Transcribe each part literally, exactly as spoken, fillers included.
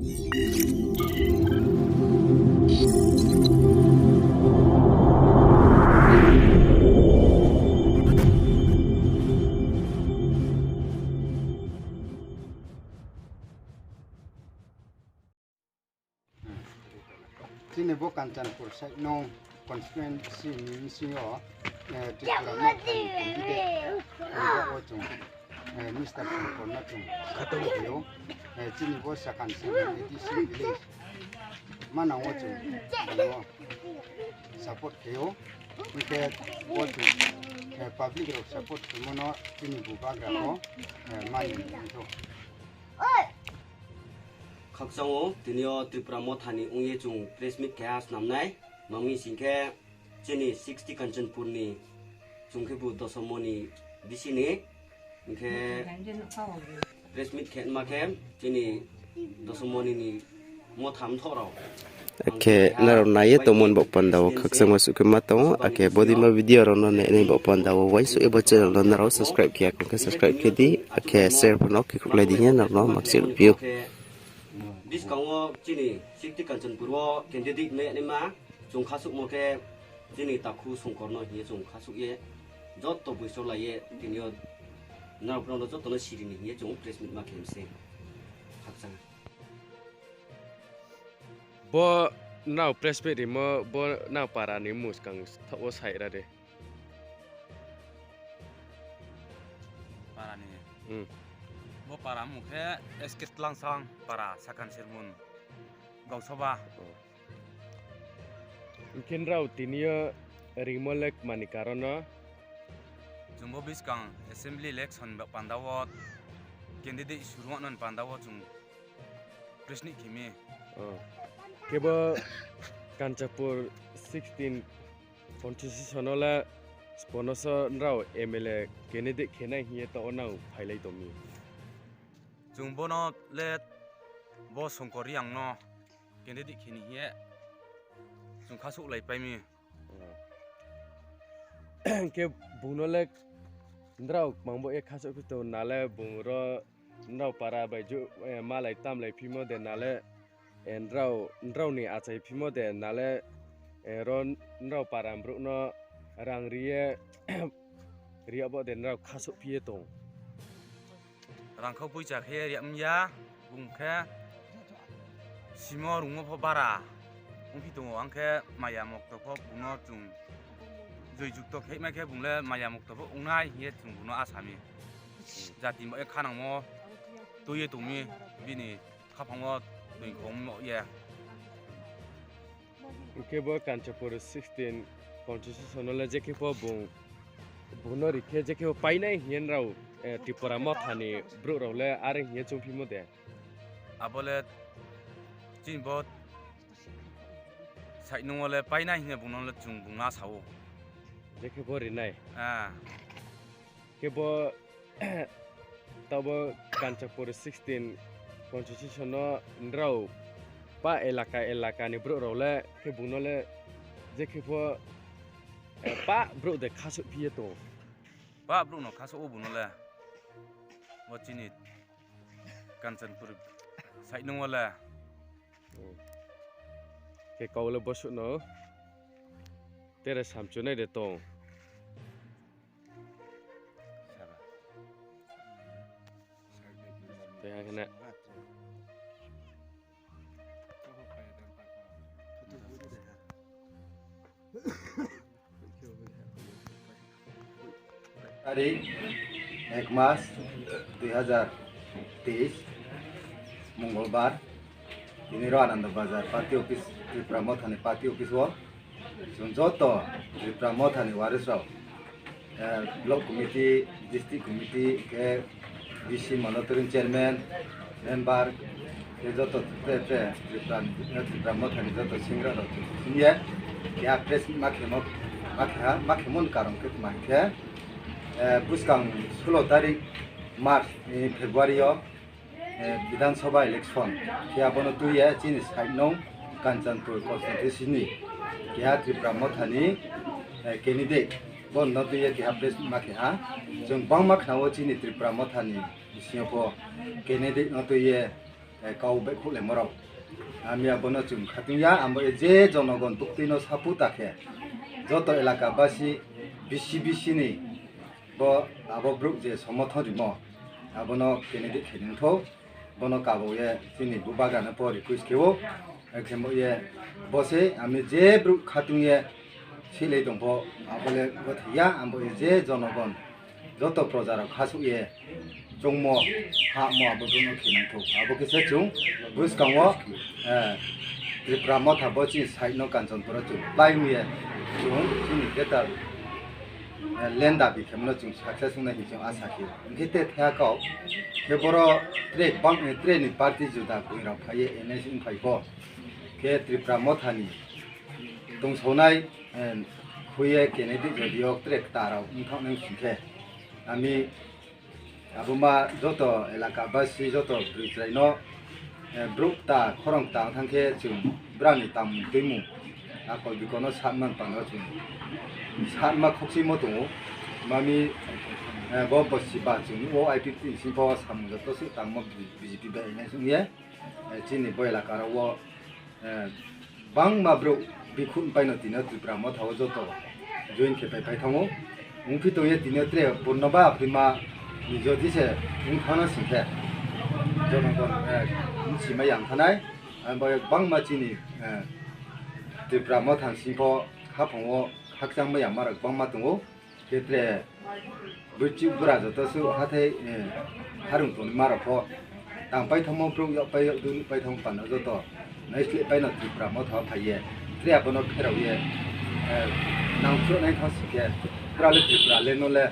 Chini bo Kanchanpur side no constituency ni bsing yo, eh, Tripura Motha ni candidate, eh, o chung, eh, Mister Songkor no chung support khe ou. Eh, chini bo Sakan Sibung A D C village. Manang o chung, bo support khe ou. Hing khe bo chung, eh, public rao support khemo no chini bubagra pho, eh, mani thou. Khakchang ou, tini yo Tripura Motha ni ong ye chung press meet khe ha snam nai. Mangmi sing khe chini sixty Kanchanpur ni, chung khe bu Dosomoni bisi ni. Hing khe press meet khe ma khe chini Dosomoni ni Motha mthoh rao. Akhe nrao nai ye tongmo ni baoh panda wo khakchangma suh khe ma tong ou. Akhe bodei ma video rao no nai nai baoh panda wo uaingsouh ye bo channel no nrao subscribe khe ya khe subscribe khe di, akhe share pho no khe khruhlai di hing ye nrao no makchi ruhphi ou. Buskang wo chini sixty Kanchanpur wo candidate mai ya naima, chung khasouhmo khe chini takhu Songkor no hing ye chung khasouh ye, joto boiso lai ye tini yo nrao brao no joto no siri ni hing ye chung press meet ma khe mi se. Khakchang. Bo nrao press meet rimo, bo nrao para ni mmung skang thaoh wo sai ra de. Para ni? Hmm. Bo para mmung khe S K Tlangsang para, Sakan Sirmun, Gausoba. Hing khe nrao tini yo ringmo le kma ni karon no? Chung bo buskang assembly election ba panda wo candidate surungmo no panda wo chung press meet khe mi. Khe bo Kanchanpur sixteen constituency no le sbo no so nrao M L A candidate khe nai hing ye taoh wo nang phailai tong mi? Chung bo no le bo Songkor Reang no candidate khe ni hing ye chung khasouhlaipai mi. Khe bung no le nrao kmang bo ye khasouh phi tong na le bung ro nrao para bai ju, eh, malai tamlai phimo de na le, eh, nrao, nrao ni achai phimo de na le, eh, ro nrao para brouh no rang ri ye, ri ya bo de nrao khasouh phi ye tong? Rangkhau poicha khe ri ya mya, bung khe simo rungmo pho bara ongphi tong ou, ang khe maya mokto pho bung no chung joi jukto khe mai khe bung le maya mokto pho ong nai hing ye chung bung no asa mi. Jati ba ye khanangmo tui ye tong mi, bini khaphang wo toing khongmo ye. Hing khe bo Kanchanpur sixteen constituency no le je khe pho bung, bung no ri khe je khe pho pai nai hing ye nrao, eh, Tripura Motha ni brouh rao le are hing ye choungphimo de? Abo le chini bo side nung wo le pai nai hing ye bung no le chung bung no asa ou. Je khe pho ri nai? Khe bo, taoh bo Kanchanpur sixteen constituency no nrao pa elaka elaka ni brouh rao le khe bung no le je khe pho, eh, pa brouh de khasouh phi ye tong? Pa brouh no khasouh ou bung no le. Bo chini Kanchanpur side nung wo le. Khe kau le bosuh no tere samchu nai de tong. Tei ha khe ne. Tarik ek mas dui hazar teis, Mongolbar, tini ro Ananda Bazar party office, Tripura Motha ni party office wo, chung joto Tripura Motha ni waris rao, eh, block committee, district committee, khe D C monitoring chairman, member, khe joto tre tre Tripura, Tripura Motha ni joto singra rao chung sing ye, keha press ma khe mo, ma khe ha, ma khe mo ni karon khe tma hing khe, eh, buskang sulo tarik March ni February yo, eh, Bidhan Sabha election khe abo no tui ye chini side nung Kanchanpur constituency ni keha Tripura Motha ni, eh, candidate bo no tui ye keha press ma khe ha. Chung bangma khna wo chini Tripura Motha ni bising yo pho candidate no tui ye kau baihkhouhlaimo rao. Ami abo no chung khatung ya, abo ye je jonogon buktui no sapu ta khe, joto elaka basi, bisi bisi ni bo abo brouh je somothon rimo, abo no candidate khe nang thou, bo no kabo ye chini bubagra no pho request khe ou, khemo ye bo se ami je brouh khatung ye silai tong pho, abo le bo thai ya, abo ye je jonogon, joto proja rao khasouh ye, chungmo, hahmo abo brouh no khe nang thou. Abo khe se chung buskang wo, Tipra Motha bo chini side no Kanchanpur wo chung plái ong ye, chung chini greater land dabi khemo no chung success ong nai hing chung asa khe ou. Hing khe te thaiha kau, khe boro tre bang, tre ni party juda koi rao phai ye alliance ongphai pho, khe Tipra Motha ni tongsaonai, khui ye candidate jodi yo tre kta rao ongthanng nai sing khe, ami abo ma joto elaka basi joto broi chrai no, brouh kta khorang kta ong thanng khe chung brao ni tangmung tuimung, akol bikol no satma panda chung satma khokchimo tong ou. Mami, bo bosiba chung nuh ou, IPFT ni sing pho samung joto suh tangmo BJP bai alliance ong ye, chini bo elaka rao wo bangma brouh bikhun pai no tini yo Tipra Motha wo joto join khe pai pai thanng ou. Ongphi tong ye tini yo tre Purnoba Aphroima ni jodi se ong thanng no sing khe, jonogon bchimai yang thanng nai, abo ye bangma chini Tipra Motha ni sing pho khaphang wo khakchangmai yama rao bangma tong ou. Khe tre bchi bura joto suh hathái, harung tongnaima rao pho, tangpai thanngmo brouh yakpai yakdu nuhpai thanngmo panda joto naislehpai no Tipra Motha wo phai ye, tre abo no pherao ye, nangkhruh nai thanng sing khe, brao le Tripura le no le,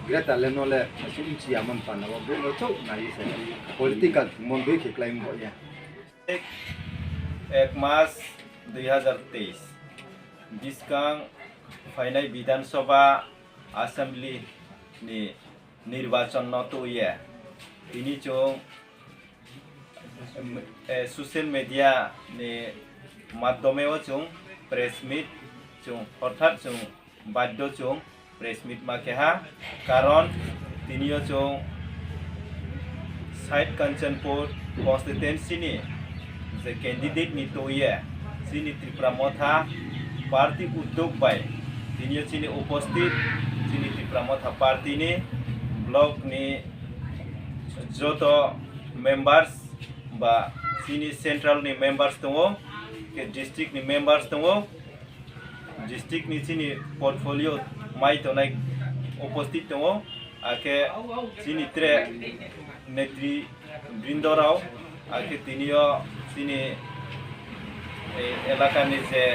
greater le no le asuh bchi yama panda wo brouh no chouh nai ye se political thingmo dei khe klái ong bo ye. এক মার্চ দুই হাজার তেইশ, buskang phainai Bidhan Sabha Assembly ni nirbachon no tui ye, tini chung social media ni madhyome wo chung press meet, chung horthat chung baddo chung press meet ma khe ha, karon tini yo chung side Kanchanpur constituency ni je candidate ni tui ye chini Tipra Motha party uddog bai tini yo chini uposthit chini Tipra Motha party ni block ni joto members ba chini central ni members tong ou, khe district ni members tong ou, district ni chini portfolio mai tongnai uposthit tong ou, akhe chini tre netri brindo rao, akhe tini yo chini elaka ni je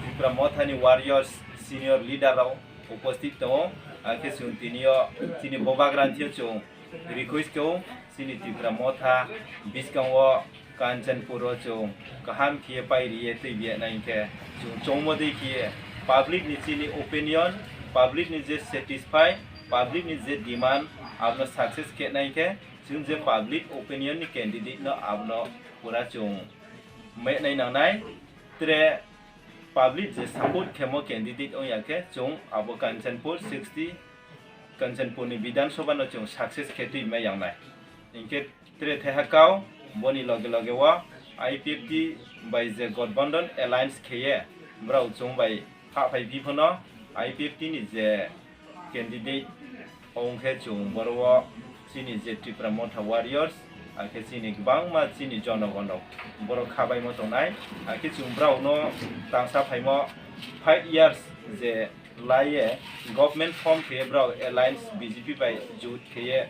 Tipra Motha ni warriors, senior leader rao uposthit tong ou, akhe chung tini yo chini bubagra ni thing yo chung request khe ou, chini Tipra Motha buskang wo Kanchanpur wo chung kaham khe ye pairi ye tuibi ye nai hing khe, chung choungmo dei khe ye public ni chini opinion, public ni je satisfy, public ni je demand, abo no success khe nai hing khe, chung je public opinion ni candidate no abo no pura chung mai nai nang nai, tre public je support khemo candidate ong ya khe, chung abo Kanchanpur sixty, Kanchanpur ni Bidhan Sabha no chung success khe tuimai yang nai. Hing khe tre thaiha kau, bo ni loge loge wo IPFT bai je Gathbandhan alliance khe ye, brao chung bai hahphaiphi pho no, IPFT ni je candidate ong khe chung boro wo chini je Tipra Motha warriors, akhe chini gbangma chini jonogon rao boro khabaimo tongnai, akhe chung brao no tangsa phaimo five years je lai ye government form khe ye brao alliance BJP bai jut khe ye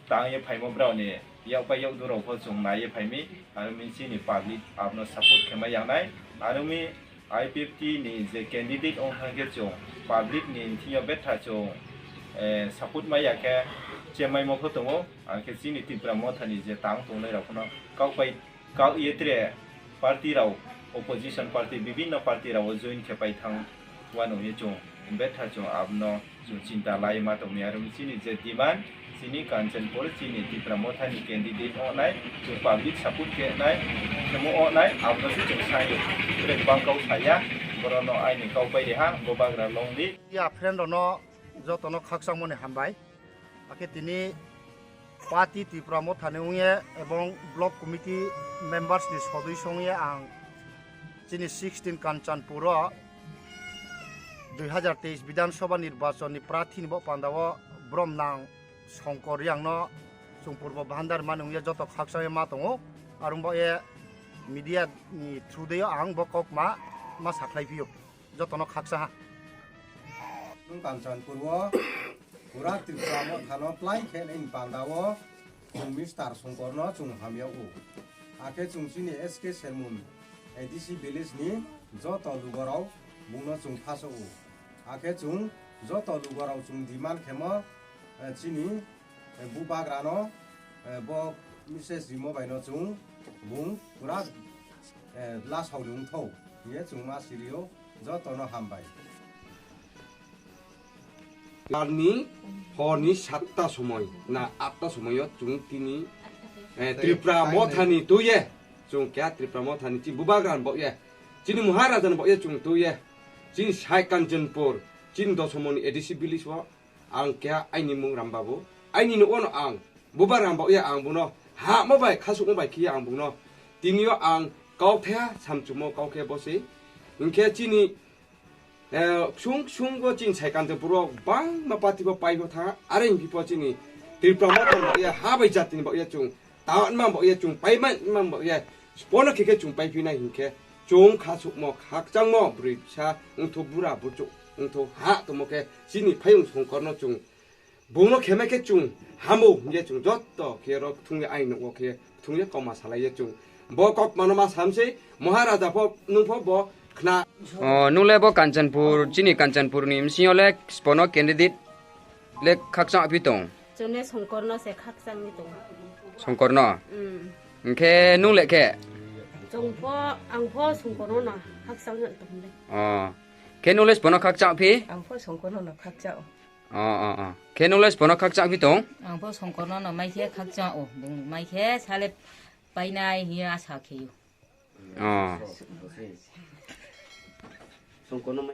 tang ye phaimo brao ni yakpai yakdu rao pho chung nai ye phai mi, aro mi chini public abo no support khe mai yang nai, aro mi IPFT ni je candidate ong thanng khe chung public ni thing yo betha chung support mai ya khe chemaimo pho tong ou, akhe chini Tipra Motha ni je tang tongnai rao pho no kaoh ye tre party rao, opposition party, bibhinno party rao wo join khe pai thanng wano ye chung betha chung abo no chung chinta lai ma tong mi, aro mi chini je demand, chini Kanchanpur chini Tipra Motha ni candidate ong nai, chung public support khe nai, khemo ong nai, abo no se chung sa ou, tre bang kau sa ya, boro no aini kau pai ri ha, bubagra long live. Ya friend rao no joto no khakchangmo ni hambai. Akhe tini Party Tipra Motha ni ong ye ebong block committee members ni sodoi song ye ang chini sixteen Kanchanpur o dui hazar teis Bidhan Sabha nirbachon ni prathi ni bo panda wo brom nang Songkor Reang no chung purbo bhandar mani ong ye joto khakchang ye ma tong ou. Are ong baoh ye media ni through dei yo ang bo kaukma ma sakhlaiphi ou. Joto no khakchang ha. Nung Kanchanpur wo pura Tipra Motha no plái khe nai ni panda wo chung Mister Songkor no chung hamya ou. Akhe chung chini S K Sermon A D C village ni joto lugo rao bung no chung phaso ou. Akhe chung joto lugo rao chung demand khemo, chini bubagra no, bo message rimo bai no chung bung pura lasao ni ongthou hing ye chung ma siri ou, joto no hambai. Kar ni hor ni satta somoi na atta somoi yo chung tini Tripura Motha ni tui ye, chung keha Tripura Motha ni chini bubagra ni baoh ye, chini Maharaja ni baoh ye chung tui ye, chini sai Kanchanpur, chini Dosomoni A D C village wo ang keha aini mung Rambabu, aini nouh wo no ang bubagra ni baoh ye ang bung no hahmo bai khasuhmo bai khe ye ang bung no tini yo ang kauthaiha samchumo kau khe bo se. Hing khe chini ksung ksung wo chini sai Kanchanpur wo gbangma party pho pai pho thanng ha, are hing phi pho chini Tipra Motha ni baoh ye, ha bai jati ni baoh ye chung tangma baoh ye, chung paima baoh ye, sbo no khe khe chung paiphi nai hing khe, chung khasuhmo khakchangmo broi bsa ongthou, bura burchouh ongthou, ha tongmo khe chini phaiyong Songkor no chung bung no khemai khe chung hamo hing ye chung joto khe ro kthung ye aini nouh wo khe kthung ye kauma salai ye chung bo kaukma no ma sam sei, Maharaja pho nung pho bo khna. Nung le bo Kanchanpur, chini Kanchanpur ni bsing yo le sbo no candidate le khakchang phi tong? Chung le Songkor no se khakchang ye tong. Songkor no? Hing khe nung le khe? Chung pho, ang pho Songkor no no khakchang ye tong le. Khe nung le sbo no khakchang phi? Ang pho Songkor no no khakchang ou. Khe nung le sbo no khakchang phi tong? Ang pho Songkor no no mai khe khakchang ou, bung mai khe sa le painai hing ye asa khe ou. Songkor no